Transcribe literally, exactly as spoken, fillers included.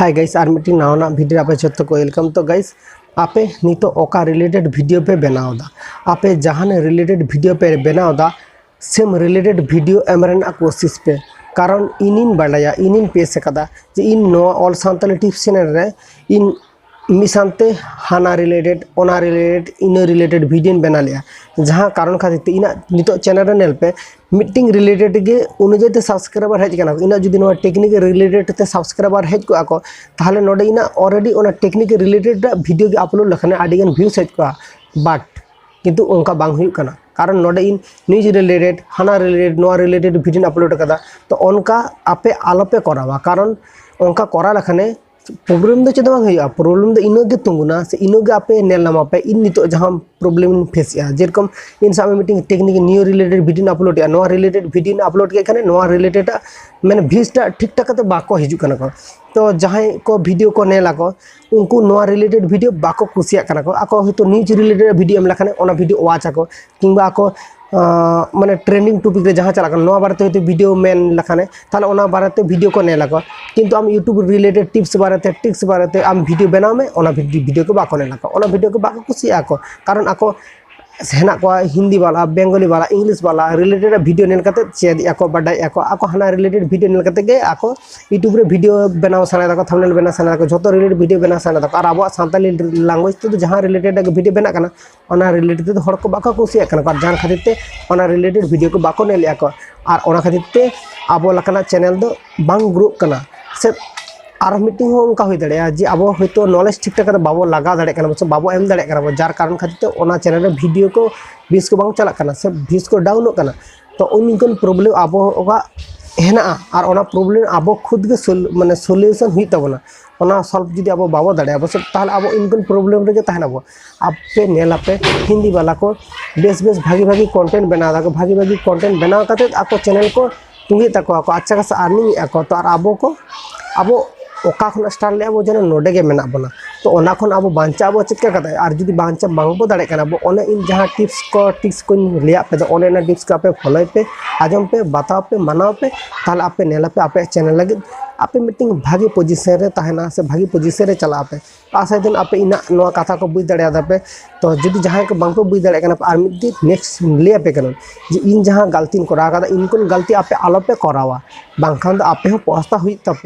Hi guys, ᱟᱨ ᱢᱤᱫᱴᱤᱡ ᱱᱟᱣᱟᱱᱟᱜ video ᱨᱮ ᱟᱯᱮ ᱡᱚᱛᱚ ᱠᱚ welcome᱾ ᱛᱚ guys, ᱟᱯᱮ ᱱᱤᱛᱚᱜ ᱚᱠᱟ related video ᱯᱮ ᱵᱮᱱᱟᱣ ᱮᱫᱟ, ᱟᱯᱮ ᱡᱟᱦᱟᱱ related video ᱯᱮ ᱵᱮᱱᱟᱣ ᱮᱫᱟ, same related video ᱮᱢ ᱨᱮᱱᱟᱜ ᱠᱳᱥᱤᱥ ᱯᱮ᱾ ᱠᱟᱨᱚᱱ ᱤᱧᱤᱧ ᱵᱟᱰᱟᱭᱟ, ᱤᱧᱤᱧ face ᱟᱠᱟᱫᱟ ᱡᱮ ᱤᱧ ᱱᱚᱣᱟ All Santali Tips channel ᱨᱮ ᱤᱧ ᱢᱤᱫ ᱥᱟᱶᱛᱮ ᱦᱟᱱᱟ related, ᱚᱱᱟ related, ᱤᱱᱟᱹ related videoᱧ ᱵᱮᱱᱟᱣ ᱞᱮᱫᱼᱟ᱾ ᱡᱟᱦᱟᱸ ᱠᱟᱨᱚᱱ ᱠᱷᱟᱹᱛᱤᱨ ᱛᱮ ᱤᱧᱟᱹᱜ ᱱᱤᱛᱚᱜ channel ᱨᱮ ᱧᱮᱞ ᱯᱮ, ᱢᱤᱫᱴᱤᱝ related ᱜᱮ ᱚᱱᱩᱡᱟᱭᱤ ᱛᱮ subscriber ᱦᱮᱡ ᱟᱠᱟᱱᱟ ᱠᱚ᱾ ᱤᱧᱟᱹᱜ ᱡᱩᱫᱤ ᱱᱚᱣᱟ technique related ᱛᱮ subscriber ᱦᱮᱡ ᱠᱚᱜᱼᱟ ᱠᱚ, ᱛᱟᱦᱚᱞᱮ ᱱᱚᱰᱮ ᱤᱧᱟᱹᱜ already ᱚᱱᱟ technique related ᱨᱮᱭᱟᱜ video ᱜᱮ upload ᱞᱮᱠᱷᱟᱱ ᱟᱹᱰᱤᱜᱟᱱ views ᱦᱮᱡ ᱠᱚᱜᱼᱟ᱾ But ᱠᱤᱱᱛᱩ ᱚᱱᱠᱟ ᱵᱟᱝ ᱦᱩᱭᱩᱜ ᱠᱟᱱᱟ, ᱠᱟᱨᱚᱱ ᱱᱚᱰᱮ ᱤᱧ news related, ᱦᱟᱱᱟ related, ᱱᱚᱣᱟ related videoᱧ upload ᱟᱠᱟᱫᱟ᱾ ᱛᱚ ᱚᱱᱠᱟ ᱟᱯᱮ ᱟᱞᱚᱯᱮ ᱠᱚᱨᱟᱣᱟ, ᱠᱟᱨᱚᱱ ᱚᱱᱠᱟ ᱠᱚᱨᱟᱣ ᱞᱮᱠᱷᱟᱱᱮ problem ᱫᱚ ᱪᱮᱫ ᱦᱚᱸ ᱵᱟᱝ ᱦᱩᱭᱩᱜᱼᱟ᱾ Problem ᱫᱚ ᱤᱱᱟᱹᱜ ᱜᱮ ᱛᱤᱸᱜᱩᱱᱟ, ᱥᱮ ᱤᱱᱟᱹᱜ ᱜᱮ ᱟᱯᱮ ᱧᱮᱞ ᱧᱟᱢᱟᱯᱮ ᱤᱧ ᱱᱤᱛᱚᱜ ᱡᱟᱦᱟᱸ problem ᱤᱧ face ᱮᱜᱼᱟ᱾ ᱡᱮᱨᱚᱠᱚᱢ ᱤᱧ ᱥᱟᱵ ᱢᱮ ᱢᱤᱫᱴᱤᱝ technique new related videoᱧ upload ᱮᱜᱼᱟ, ᱱᱚᱣᱟ related videoᱧ upload ᱠᱮᱫ ᱠᱷᱟᱱ ᱱᱚᱣᱟ related ᱟᱜ ᱢᱟᱱᱮ viewsᱴᱟᱜ ᱴᱷᱤᱠ ᱴᱷᱟᱠ ᱠᱟᱛᱮ ᱵᱟᱠᱚ ᱦᱤᱡᱩᱜ ᱠᱟᱱᱟ ᱠᱚ᱾ ᱛᱚ ᱡᱟᱦᱟᱸᱭ ᱠᱚ video ᱠᱚ ᱧᱮᱞ ᱟᱠᱚ, ᱩᱱᱠᱩ ᱱᱚᱣᱟ related video ᱵᱟᱠᱚ ᱠᱩᱥᱤᱭᱟᱜ ᱠᱟᱱᱟ ᱠᱚ᱾ ᱟᱠᱚ ᱦᱚᱭᱛᱳ news related video ᱮᱢ ᱞᱮᱠᱷᱟᱱ ᱚᱱᱟ video watch ᱟᱠᱚ, ᱠᱤᱝᱵᱟ ᱟᱠᱚ ᱟᱸ, ᱢᱟᱱᱮ trending topic ᱨᱮ ᱡᱟᱦᱟᱸ ᱪᱟᱞᱟᱜ ᱠᱟᱱᱟ, ᱱᱚᱣᱟ ᱵᱟᱨᱮᱛᱮ ᱦᱚᱭᱛᱳ video ᱢᱮᱱ ᱞᱮᱠᱷᱟᱱᱮ, ᱛᱟᱦᱚᱞᱮ ᱚᱱᱟ ᱵᱟᱨᱮᱛᱮ video ᱠᱚ ᱧᱮᱞ ᱟᱠᱚ᱾ ᱠᱤᱱᱛᱩ ᱟᱢ YouTube related tips ᱵᱟᱨᱮᱛᱮ, tips ᱵᱟᱨᱮᱛᱮ ᱟᱢ video ᱵᱮᱱᱟᱣ ᱢᱮ, ᱚᱱᱟ video, video ᱠᱚ ᱵᱟᱠᱚ ᱧᱮᱞ ᱟᱠᱚ, ᱚᱱᱟ video ᱠᱚ ᱵᱟᱠᱚ ᱠᱩᱥᱤᱭᱟᱜᱼᱟ ᱠᱚ᱾ ᱠᱟᱨᱚᱱ ᱟᱠᱚ ᱦᱮᱱᱟᱜ ᱠᱚᱣᱟ ᱦᱤᱱᱫᱤ ᱵᱟᱞᱟ, ᱵᱮᱝᱜᱚᱞᱤ ᱵᱟᱞᱟ, ᱤᱝᱞᱤᱥ ᱵᱟᱞᱟ, related video ᱧᱮᱞ ᱠᱟᱛᱮ ᱪᱮᱫ ᱮᱜᱼᱟ ᱠᱚ, ᱵᱟᱰᱟᱭᱮᱜᱼᱟ ᱠᱚ᱾ ᱟᱠᱚ ᱦᱟᱱᱟ related video ᱧᱮᱞ ᱠᱟᱛᱮ ᱜᱮ ᱟᱠᱚ YouTube ᱨᱮ video ᱵᱮᱱᱟᱣ ᱥᱟᱱᱟᱭᱮᱫ ᱛᱟᱠᱚ, thumbnail ᱵᱮᱱᱟᱣ ᱥᱟᱱᱟᱭᱮᱫ ᱛᱟᱠᱚ, ᱡᱷᱚᱛᱚ related video ᱵᱮᱱᱟᱣ ᱥᱟᱱᱟᱭᱮᱫ ᱛᱟᱠᱚ᱾ ᱟᱨ ᱟᱵᱚᱣᱟᱜ ᱥᱟᱱᱛᱟᱞᱤ language ᱛᱮᱫᱚ ᱡᱟᱦᱟᱸ related video ᱵᱮᱱᱟᱜ ᱠᱟᱱᱟ, ᱚᱱᱟ related ᱛᱮᱫᱚ ᱦᱚᱲ ᱠᱚ ᱵᱟᱠᱚ ᱠᱩᱥᱤᱭᱟᱜ ᱠᱟᱱᱟ ᱠᱚ, ᱟᱨ ᱡᱟᱦᱟᱸ ᱠᱷᱟᱹᱛᱤᱨ ᱛᱮ ᱚᱱᱟ related video ᱠᱚ ᱵᱟᱠᱚ ᱧᱮᱞᱮᱜᱼᱟ ᱠᱚ᱾ ᱟᱨ ᱚᱱᱟ ᱠᱷᱟᱹᱛᱤᱨ ᱛᱮ ᱟᱵᱚ ᱞᱮᱠᱟᱱᱟᱜ channel ᱫᱚ ᱵᱟᱝ growᱜ ᱠᱟᱱᱟ᱾ ᱥᱮ ᱟᱨ ᱢᱤᱫᱴᱤᱝ ᱦᱚᱸ ᱚᱱᱠᱟ ᱦᱩᱭ ᱫᱟᱲᱮᱭᱟᱜᱼᱟ ᱡᱮ ᱟᱵᱚ ᱦᱚᱭᱛᱳ knowledge ᱴᱷᱤᱠ ᱴᱷᱟᱠ ᱠᱟᱛᱮ ᱵᱟᱵᱚ ᱞᱟᱜᱟᱣ ᱫᱟᱲᱮᱭᱟᱜ ᱠᱟᱱᱟ ᱵᱚ, ᱥᱮ ᱵᱟᱵᱚ ᱮᱢ ᱫᱟᱲᱮᱭᱟᱜ ᱠᱟᱱᱟ ᱵᱚ, ᱡᱟᱨ ᱠᱟᱨᱚᱱ ᱠᱷᱟᱹᱛᱤᱨ ᱛᱮ ᱚᱱᱟ channel ᱨᱮ video ᱠᱚ views ᱠᱚ ᱵᱟᱝ ᱪᱟᱞᱟᱜ ᱠᱟᱱᱟ, ᱥᱮ views ᱠᱚ downᱚᱜ ᱠᱟᱱᱟ᱾ ᱛᱚ ᱩᱱ ᱚᱱᱠᱟᱱ problem ᱟᱵᱚᱣᱟᱜ ᱦᱮᱱᱟᱜᱼᱟ, ᱟᱨ ᱚᱱᱟ problem ᱟᱵᱚ ᱠᱷᱩᱫ ᱜᱮ sol-, ᱢᱟᱱᱮ solution ᱦᱩᱭᱩᱜ ᱛᱟᱵᱚᱱᱟ᱾ ᱚᱱᱟ solve ᱡᱩᱫᱤ ᱟᱵᱚ ᱵᱟᱵᱚ ᱫᱟᱲᱮᱭᱟᱜᱼᱟ, ᱟᱵᱚ ᱥᱮ, ᱛᱟᱦᱚᱞᱮ ᱟᱵᱚ ᱤᱱᱠᱟᱱ problem ᱨᱮᱜᱮ ᱛᱟᱦᱮᱱᱟᱵᱚ᱾ ᱟᱯᱮ ᱧᱮᱞ ᱟᱯᱮ ᱦᱤᱱᱫᱤ ᱵᱟᱞᱟ ᱠᱚ ᱵᱮᱥ ᱵᱮᱥ ᱵᱷᱟᱜᱤ ᱵᱷᱟᱜᱤ content ᱵᱮᱱᱟᱣ ᱫᱟᱠᱚ, ᱵᱷᱟᱜᱤ ᱵᱷᱟᱜᱤ content ᱵᱮᱱᱟᱣ ᱠᱟᱛᱮᱫ ᱟᱠᱚ channel ᱠᱚ ᱛᱩᱸᱜᱮᱫ ᱛᱟᱠᱚᱣᱟ ᱠᱚ, ᱟᱪᱪᱷᱟ ᱠᱟᱥᱟ earning ᱮᱫᱼᱟ ᱠᱚ᱾ ᱛᱚ ᱟᱨ ᱟᱵᱚ ᱠᱚ, ᱟᱵᱚ ᱚᱠᱟ ᱠᱷᱚᱱᱟᱜ start ᱞᱮᱫᱼᱟ ᱵᱚ, ᱡᱮᱱᱚ ᱱᱚᱰᱮ ᱜᱮ ᱢᱮᱱᱟᱜ ᱵᱚᱱᱟ᱾ ᱛᱚ ᱚᱱᱟ ᱠᱷᱚᱱ ᱟᱵᱚ ᱵᱟᱧᱪᱟᱜ ᱟᱵᱚ ᱪᱮᱫ ᱞᱮᱠᱟ ᱠᱟᱛᱮ? ᱟᱨ ᱡᱩᱫᱤ ᱵᱟᱧᱪᱟᱣ ᱵᱟᱝ ᱵᱚ ᱫᱟᱲᱮᱭᱟᱜ ᱠᱟᱱᱟ ᱵᱚ, ᱚᱱᱮ ᱤᱧ ᱡᱟᱦᱟᱸ tips ᱠᱚ, tips ᱠᱚᱧ ᱞᱟᱹᱭᱟᱫ ᱯᱮ ᱫᱚ, ᱚᱱᱮ ᱚᱱᱟ tips ᱠᱚ ᱟᱯᱮ follow ᱯᱮ, ᱟᱸᱡᱚᱢ ᱯᱮ, ᱵᱟᱛᱟᱣ ᱯᱮ, ᱢᱟᱱᱟᱣ ᱯᱮ, ᱛᱟᱦᱚᱞᱮ ᱟᱯᱮ ᱧᱮᱞ ᱟᱯᱮ ᱟᱯᱮᱭᱟᱜ channel ᱞᱟᱹᱜᱤᱫ ᱟᱯᱮ ᱢᱤᱫᱴᱮᱱ ᱵᱷᱟᱜᱮ ᱯᱚᱡᱤᱥᱚᱱ ᱨᱮ ᱛᱟᱦᱮᱱᱟ ᱥᱮ ᱵᱷᱟᱜᱮ ᱯᱚᱡᱤᱥᱚᱱ ᱨᱮ ᱪᱟᱞᱟᱜ ᱟᱯᱮ᱾ ᱟᱥᱟᱭ ᱫᱤᱱ ᱟᱯᱮ ᱤᱧᱟᱹᱜ ᱱᱚᱣᱟ ᱠᱟᱛᱷᱟ ᱠᱚ ᱵᱩᱡᱽ ᱫᱟᱲᱮᱭᱟᱫᱟ ᱯᱮ᱾ ᱛᱚ ᱡᱩᱫᱤ ᱡᱟᱦᱟᱸᱭ ᱠᱚ ᱵᱟᱝ ᱯᱮ ᱵᱩᱡᱽ ᱫᱟᱲᱮᱭᱟᱜ ᱠᱟᱱᱟ, ᱟᱨ ᱢᱤᱫ ᱫᱤᱱ ᱱᱮᱠᱥᱴ ᱞᱟᱹᱭ ᱟᱯᱮ ᱠᱟᱱᱟ ᱡᱮ ᱤᱧ ᱡᱟᱦᱟᱸ ᱜᱟᱞᱛᱤᱧ ᱠᱚᱨᱟᱣ ᱠᱟᱫᱟ, ᱤᱧ ᱠᱷᱚᱱ ᱜᱟᱞᱛᱤ ᱟᱯᱮ ᱟᱞᱚ ᱯᱮ ᱠᱚᱨᱟᱣᱟ, ᱵᱟᱝᱠᱷᱟᱱ ᱫᱚ ᱟᱯᱮ ᱦᱚᱸ ᱯᱚᱥᱛᱟ ᱦᱩᱭᱩᱜ ᱛᱟᱯᱮ᱾